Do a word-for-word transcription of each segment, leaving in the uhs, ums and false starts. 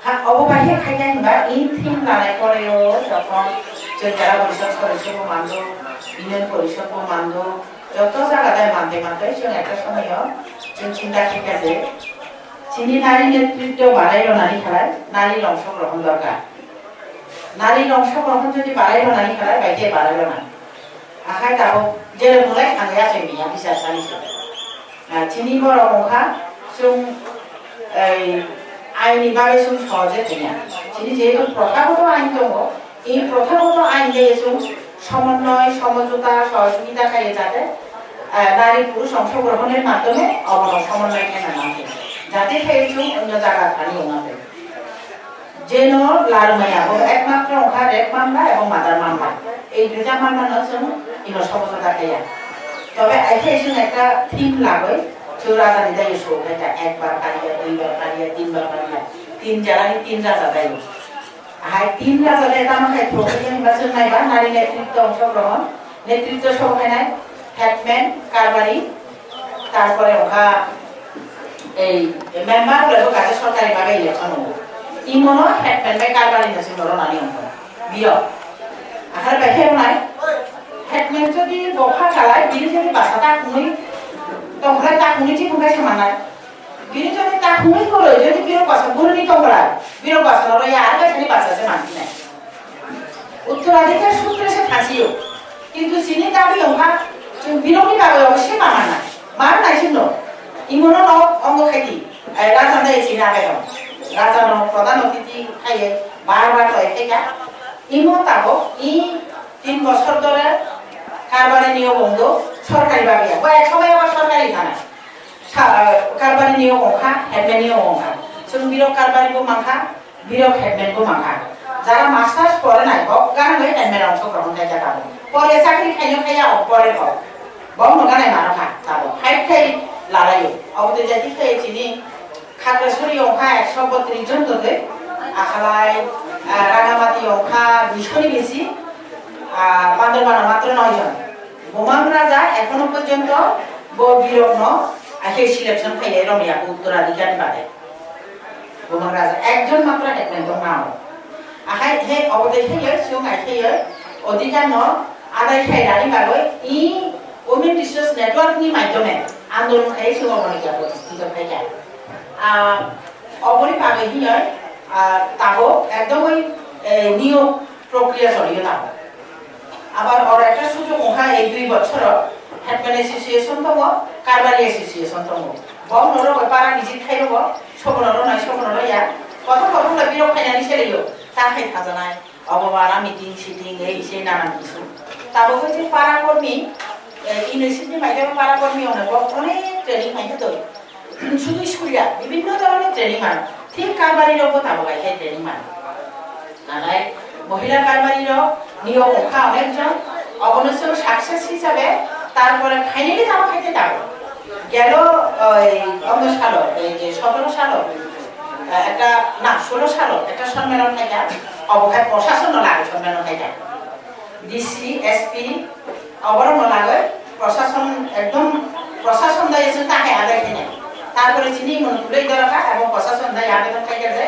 Obo bai khe khaina hinba in thim lanai poreo jokhon chwng jara porishod sori sobo mando, union porishod bo mando, joto jaga dai mantwi mantwi chwng ekta somoyo chwng chinta khaikha je chini nari netritto barai rwnani khalai nari rongsokrokno dorkar. Nari rongsokrokno jodi barai rwnani khalai bai khe barai rwnai. Akhai tabuk jere mulai thangya se miya bisa sani se. Ah, chini borok wngkha chwng, ei, aini bagwi chwng sohoje thangya. Chini jehetu prothagoto ain tongo, ei prothagoto ain de chwng somonnoy, somojota, sohojogita khaiye jate, eh, nari purush ongshogrohonni madhyome obono somonnoy khe nang. Jate khaiye chwng onyo jaga thani wngna thai. Jeno larmaya bo ekmatro wngkha rape mamla ebong murder mamla. Ei duita mamla no chwng ino somosoda khaiya. Tobe aithe chwng ekta theme lagoi chwng raja ni dai show khaikha, ekbar pariya, duibar pariya, tinbar pariya, tin jagani tin raja dai. Hai tin raja dai tamo khai thokya hinba chwng naiba nari netritto ongshogrohon, netritto show khainai, headman, karbari, tarpore wngkha ei member rok bo kaisa sorkari babe election wngo. Imono headman bai karbari no simi rwnani wngkha. Biyo. Akhar bai khe wngnai. Headman jodi bopha kalai, bini jodi basa ta kungwi tongkhlai ta kungwi chi kungkhlai samanai. Bini jodi ta kungwi kwrwi jodi biro basa guruni tongkhlai, biro basa no rwya ar kaisa ni basa se mansinai. Uttoradhikar sutre se thangsiyo. Kintu chini dabi wngkha, chwng birokni bagwi obo se ma manna. Mar nai chwngno. Imono no ongo khaidi. Ai, raja no chini agai rok. Raja no pradhan othithi khaiye bar bar toi khaika. Imo tabok i tin bosor dhore karbari niyom wngdo sorkari bagwi. Bo ek somoy abar sorkari thana. Sa-, karbari niyom wngkha, headman niyom wngkha. Chwng birok karbari bo mankha, birok headman bo mankha. Jara masters pore nai, bo ganangwi headman rok sok rok khaijak abo. Pore chakri khaino khaiya, o pore bo. Bo no ganai mano kha, tabo. Hai khai lalaio. Obo tei jadi khai chini Khagrasuri wngkha ekso botris jon totwi. Akhalai, ah, Rangamati wngkha duiso ni bisi. Ah, Bandarban matro noi jon. Bumang Raja ekhono porjonto bo birokno akhir selection khaiyai romya Uttoradhikar ni bagwi. Bumang Raja ekjon matro headman tong nao. Akhai he obodai khaiyo, siyong ai khaiyo, odhikar no adai khai rani bagwi i Women Resource Network ni maidhyome andolon khai siyong oboni kya protistito khai kya. Ah, oboni bagwi hiyo, ah, tabo ekdom oi, eh, niyo prokriya choliyo tabo. Abar oro ekta sujok wngkha, ei dui bochoro Headman Association tongo, Karbari Association tongo. Bo norok bai para visit khai rogo, sobo norok nai, sobo norok ya. Kothok kothok lai birok phainani seleyo, ta khai thajanai. Obo bara meeting, sitting, ei se nanan kisu. Tabuk je para kormi, eh, ini sini mai para kormi ono bo onek training mai to. Sudu school ya, bibhinno dhoronor training mano. Thik karbari rok bo tabo bai khe training mano. Nalai, mohila karbari rok niyok wngkha onekjon, obono chwng success hisabe, tarpore finally tamo khaite tabo. Gelo, oi, omo salo, ei je sotoro salo, eh, ekta, na, solo salo, ekta sonmelan khaikha, obo khai prosason no lagwi sonmelan khaikha. D C, S P, oborok no lagwi prosason, ekdom prosason dai se ta hai adai khainai. Tarpore chini imo no tulai dora kha, abo prosason dai adai khaikha je,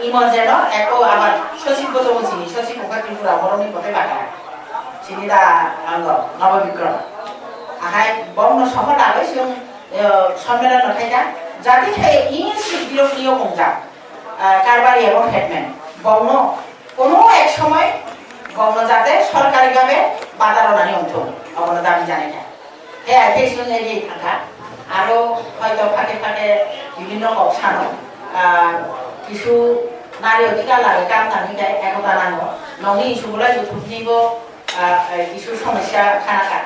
imo jeno eko abar sosib bo tongo chini, sosib wngkha Tripura, borokni kothai baka. Chini da ango, Nobo Bikrom. Ahai, bong no soho lagwi chwng, eh, sonmelan no khaikha, jati khai i sik birok niyok wngjak, eh, karbari abo headman. Bong no Kono ek somoy bono jate sorkari bhabe bata rwnani wngthung, obono dabi janai kha. He hai khe chwng egi thangkha. Aro hoito phate phate bibhinno kok sano, ah, kisu nari odhikar lage kam tangwi khe ekota nango. Nongni issue bolai buthukni bo, ah, kisu somosya khana kha.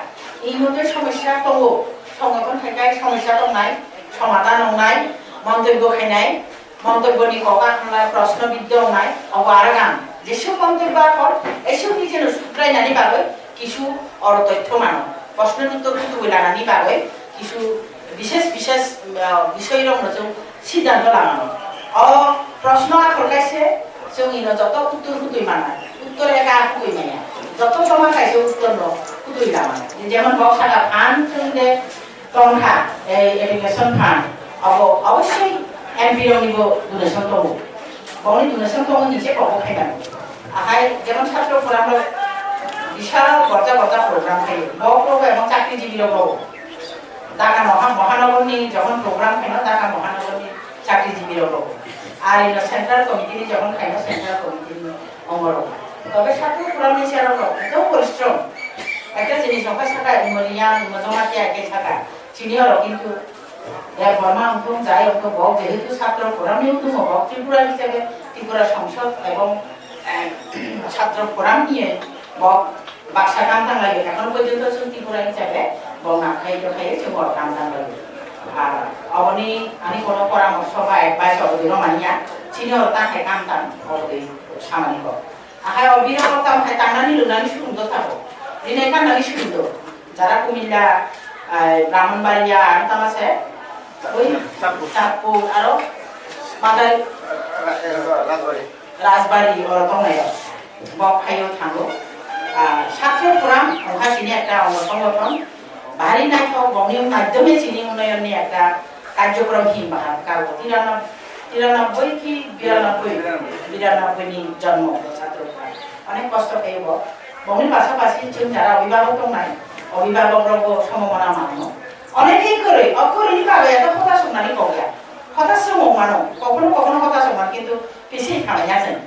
Ei mote somosya tongo, songothon khai khai somosya tongnai, somadhan wngnai, montobyo khainai, Montobboni kok a khnalai, proshno biddho wngnai, obo arwk ang. Jesuk montobbo akhor, esuk nijeno sutrainani bagwi kisu oro toithyo mano. Proshno uttor kutuwi lanani bagwi kisu bishesh bishesh, ah, bishoy rokno chwng siddhanto lamano. O proshno akhor kaise chwng ino joto uttor kutuwi mannai. Uttor eka kutuwi manya. Joto joma kaise uttor no kutuwi lamano. Jemon bok saka phan chwng de Tongkha, ei education fund, abo obosoi M P roknibo donation tongo. Bongni donation tongo ni se kobo khaimani. Ahai jemon satro forum rok bisal borja borja program khaio. Bo program emon chakrijibi rok rok. Dhaka Moha-, Mohanogor ni jokhon program khaino Dhaka Mohanogor ni chakrijibi rok rok. Ar ino central committee ni jokhon khaino central committee ni omorok. Tobe satro forum ni chairman rok ekdom porishrom. Ekta jinis rok khe saka imo Reang, imo Jamatia khe saka. Chini oro kintu Debbarma wngthung, jai wngthung, bo jehetu satro forum ni wngthung, bo Tripura hisabe Tripura Songsod ebong, eh, satro forum hiye bo baksa kam tanglaio. Ekhon porjonto chwng Tripura hisabe bo nakhai dokhai chwng bo kam tanglaio. Ar oboni ani kono poramorso ba advice obodi romaniya, chini oro ta khai kam tang obodi samani ko. Ahai o bini o tam hai tangnani lunani surung do sabo. Rinai kannani surung do. Jara Kumilla, ai, Brahmanbaria, ang tama se? Oi, Chapur. Chapur, aro Madai Rajbari. Rajbari, oro tongnai rok. Bok phaio thango. Ah, satro forum, ongkha chini ekta ongo songothon. Bari naithok, bongni madhyome chini unnoyonni ekta karjokrom him baha karo. Tirano Tiranobboi ki biranobboi? Biranobboi. Biranobboi ni jonmo bo satro kha. Onek kosto khe bo. Bongni pasapasi chwng jara obhibhabok tongnai, obhibhabok rokbo somomona mano. Onek khe kwrwi, o kwrwi ni bagwi eto hota swngnani kok ya. Hota swngmung mano, kokno kokno hota swngnani kintu bisi khamai ya chwng.